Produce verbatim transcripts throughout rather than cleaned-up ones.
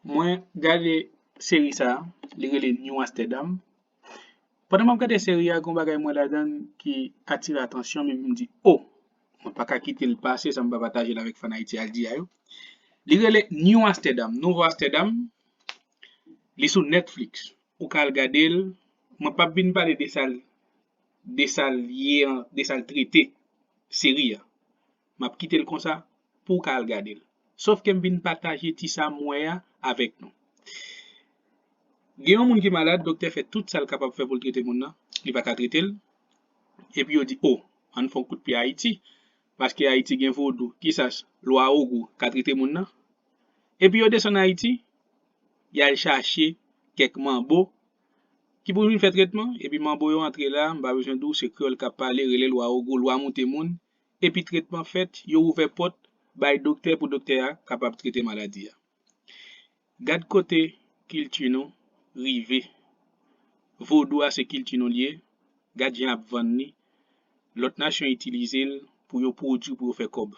Mwen gade seri sa a, li rele New Amsterdam. Pandan m ap gade seri a, gen yon bagay m wè ladan l ki atire atansyon m, epi m di, "O! Mwen pa ka kite l pase san m pa pataje l avèk fann Ayiti Al Dia yo." Li rele New Amsterdam, Nouvo Amstèdam. Li sou Netflix. Ou ka al gade l. Mwen p ap vin pale de sa l, de sa l ye an, de sa l trete, seri a. M ap kite l konsa pou w ka al gade l. Sòf ke m vin pataje ti sa m wè a avèk nou. Gen yon moun ki malad, doktè fè tout sa l kapab fè pou l trete moun nan, li pa ka trete l. Epi yo di, "O, ann fè yon kout pye Ayiti, paske Ayiti gen vodou, kisas, lwa ogou ka trete moun nan." Epi yo desann Ayiti, y al chache kèk manbo ki pou vin fè tretman, epi manbo yo antre la, m pa bezwen di w, se kreyòl k ap pale, rele lwa ogou, lwa moute moun, epi tretman fèt, yo ouvè pòt bay doktè pou doktè a kapab trete maladi a. Gad kote kilti nou rive. Vodou a se kilti nou l ye, gad jan y ap vann li, lòt nasyon itilize l pou yo pwodui, pou yo fè kòb.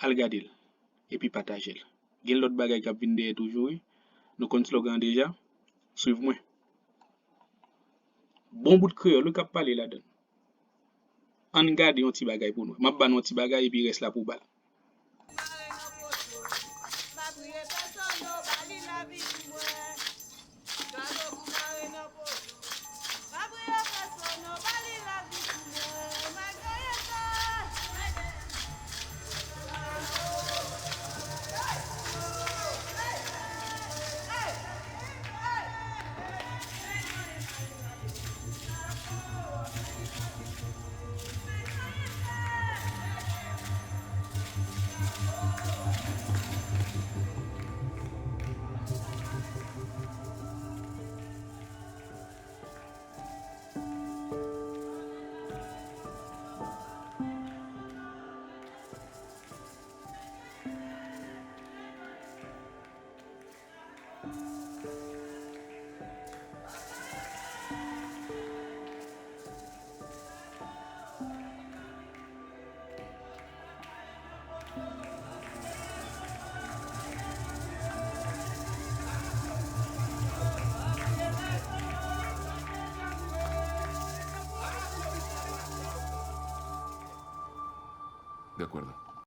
Al gade l, epi pataje l. Gen lòt bagay k ap vin dèyè toujou, wi. Nou konn slogan an deja, swiv mwen. Bon bout kreyòl, wi, k ap pale ladan l. Ann gade yon ti bagay pou nou. M ap ba nou yon ti bagay, epi rès la pou bal. De acuerdo.